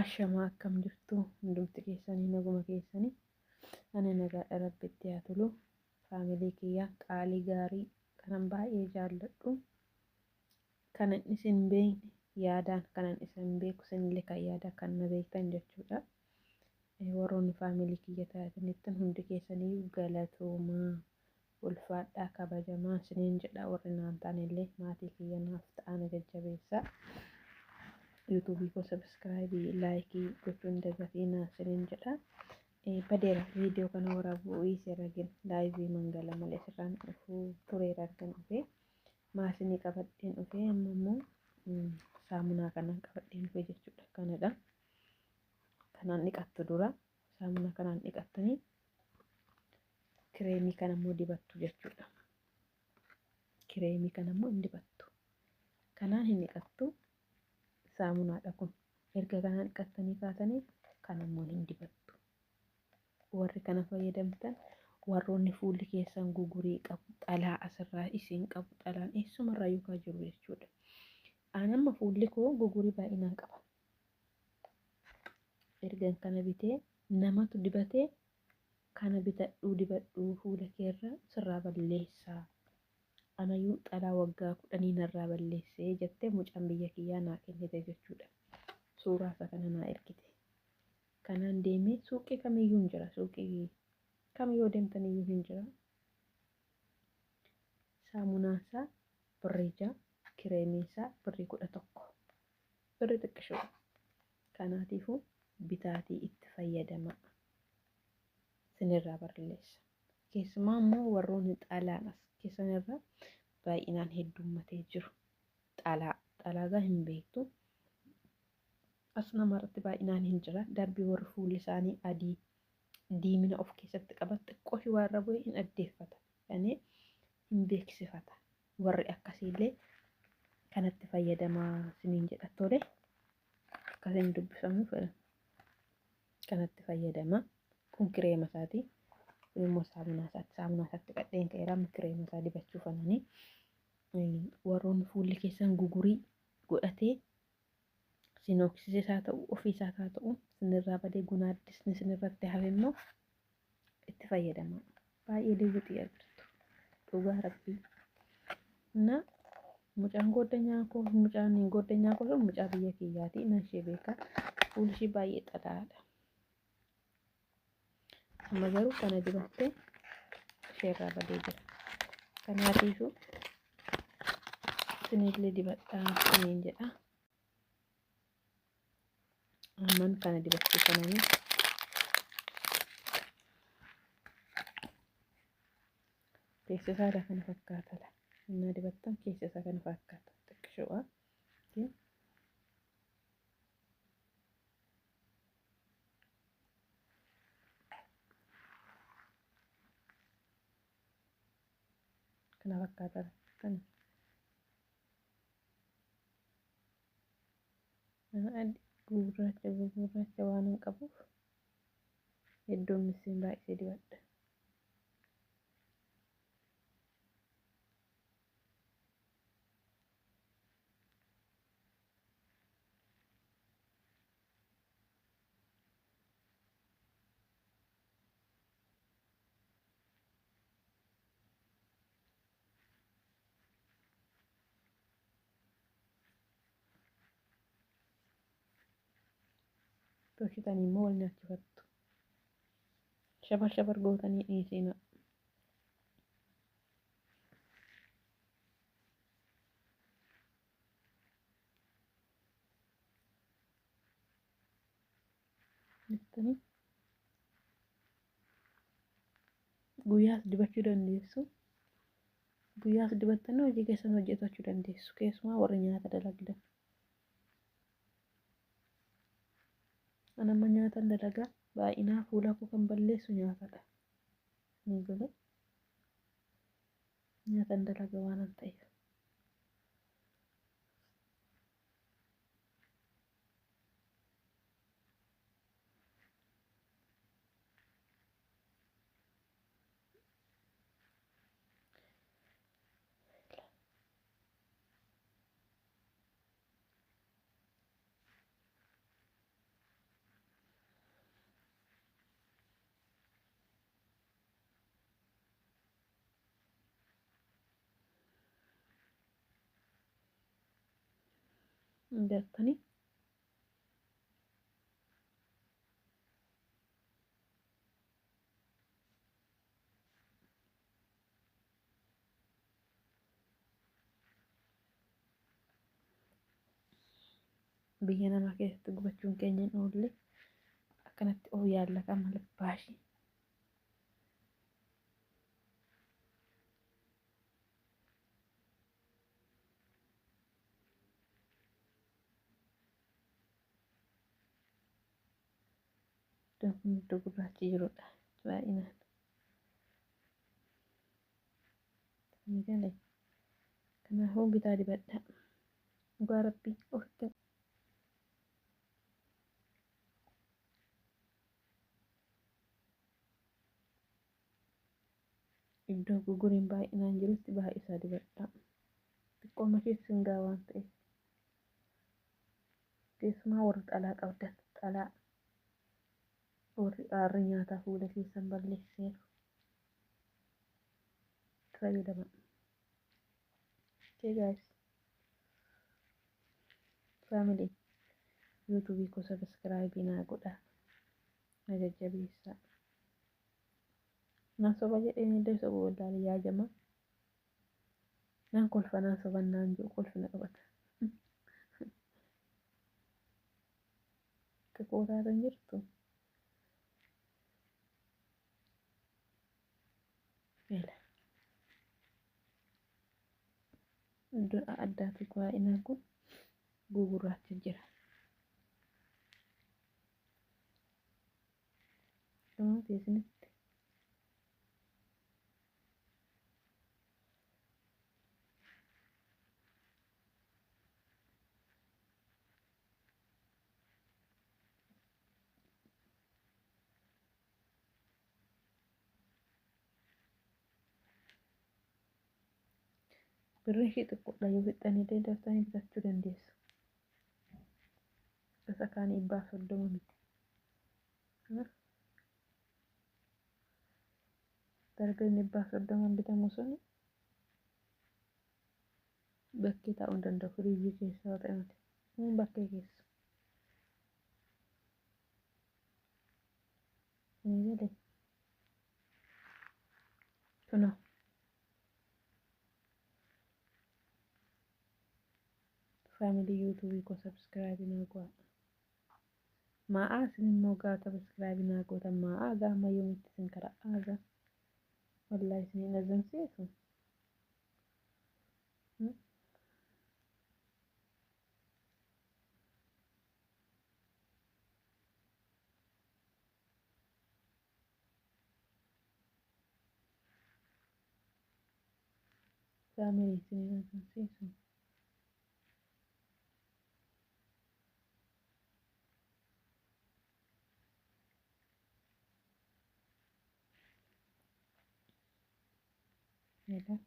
Ashamaa akkam jirtu hundumti keessanii naguma keessanii ani nagaadha rabbitti haa tolu. Faamilii kiyya qaalii gaarii kanan baay'ee jaalladhu kanan isin beekne yaadaan kanan isin beeku isinillee kan yaada kan na beektan jechuudha. Warroonni faamilii kiyya taatanittan hundi keessanii galatoomaa ulfaadhaa kabajamaa isiniin jedha warri naan taanellee maatii kiyya naaf ta'an jajjabeessaa. Yuutuubii koo sabiskiraayibii laayikii gochuun dagatinaa isiniin jedha. Badeera viidiyoo kana waraabuu dhiiseera gin laayivii mangala malee sirraan dhufuu tureera argan dhufee maasinii qabadheen dhufee amma immoo saamunaa kanaan qabadheen dhufee jechuudha. Kanadha. Kanaan dhiqattu dura saamunaa kanaan dhiqattanii kireemii kana immoo dibattu jechuudha. Kireemii kana immoo hin dibattu. Kanaan hin dhiqattu. Saamunaadha kun. Erga kanaan dhiqattanii kaatanii kana immoo hin dibattu. Warri kana fayyadamtan warroonni fuulli keessan gugurii qabu xalaa asirraa isin qabu xalaan eessumarraa yookaan jiru jechuudha. Aan amma fuulli koo gugurii baay'inaan qaba. Ergan kana bitee namatu dibatee kana bitadhuu dibadhuu fuula keerra sirraa balleessaa. Anayyuu xalaa waggaa 10 narraa balleessee jettee mucaan biyya kiyyaa naa kennite jechuudha. Suuraa isaa kana naa ergite. Kanaan deemee suuqii kamiyyuu hin jira. Suuqii kamiyyuu deemtan iyyuu hin jira. Saamunaan isaa birrii 6, kireemiin isaa birrii 11. Birrii xiqqishoo. Kanaatiifuu bitaatii itti fayyadamaa. Sinirraa balleessa. Keessumaa immoo warroonni xalaan as keessan irra baay'inaan heddummatee jiru. Xalaa xalaagaa hin beektu. As namarratti baay'inaan hin jira. Darbii warri fuulli isaanii adii diimina of keessatti qaban xiqqoo ishee waan irra bu'e hin addeeffata. Yani hin beeksifata. Warri akkasiillee kanatti fayyadamaa siniin jedha tole. Akkasiin dubbifamu fedha. Kanatti fayyadama. Kun kireema isaati. Kun immoo saamunaa isaati. Saamunaa isaatti qadheen ka'eera. Amma kireema isaa dibachuu fananii. Warroonni fuulli keessan gugurii godhatee sinooksisiis haa ta'u ofiisaas haa ta'u sinirraa badee gunaaddisni sinirratti hafe immoo itti fayyadama. Baay'ee liwwixii agartu. Dhugaa rabbii. Na mucaan gooddanyaa koo mucaan gooddanyaa koo sun mucaa biyya kiyyaati. Nan ishee beeka. Fuulli ishee baay'ee xalaadha. Amma garuu kana dibattee isheerraa badee jira. Kanaatiifuu isinillee dibadhaa isiniin jedha. Amman kana dibachuu kananii keessa isaa kana fakkaata. Innaa dibattan keessa isaa kana fakkaata. Xiqqishoodha. Kana fakkaata. Kana. Gurraacha gurraacha waan hin qabuuf iddoon misiin baay'isee dibadha. Tolchitanii immoo wal nyaachifattu. Shabar shabar gootanii dhiisiina. Jettanii guyyaas dibachuu dandeessu. Guyyaas dibattanii hojii keessan hojjetachuu dandeessu. Keessumaa warri nyaata dalagdan. An amma nyaatan dalagaa baay'inaa fuula koo kan balleessu nyaatadha. Ni galee nyaatan dalaga waan ta'eef. Gartanii? Biyya namaa keessatti gubachuun keenya hin oolle akkanatti of yaalla qama libbaashii. Iddoon kun iddoo gurraachi jirudha baay'inaan. Galee kanaafuu bitaa dibadhaa. Dhugaa rabbii ofitti iddoo guguriin baay'inaan jirutti baay'isaa dibadhaa. Xiqqooma keessa hin gaa waan ta'eef. Keessumaa warri xalaa qabdan xalaa warri aarri nyaataa fuula keessan balleesseeru. Itti fayyadamaa. Okay guys. Family. YouTube koo subscribe naa godhaa. Na jajjabeessaa. Nan soba jedheen illee soba wallaale yaajama. Nan kolfa nan soban naan jiru kolfi na qabata. Akka kootaatan jirtu. Ela. Iddoo addaatu baay'inaan kun gugurraacha jira. Dhumaati isinitti. Birriin ishee xiqqoodha yoo fixxanii illee daftanii bitachuu dandeessu. Isa kaan 130 miti. Darbeen 130 bitamu sun bakkee taa'uu hin danda'u. Firiijii keessa yoo ta'e miti. Bakkee keessa. Ni galee. Kunoo. Family YouTube koo subscribe naa godhaa. Maa'aa isin immoo gaa subscribe naa gootan maa'aa gaa amma yoomitti isin karaa gaa. Wallaahi isin hin azamsiisu. Family isin hin azamsiisu. Egaa.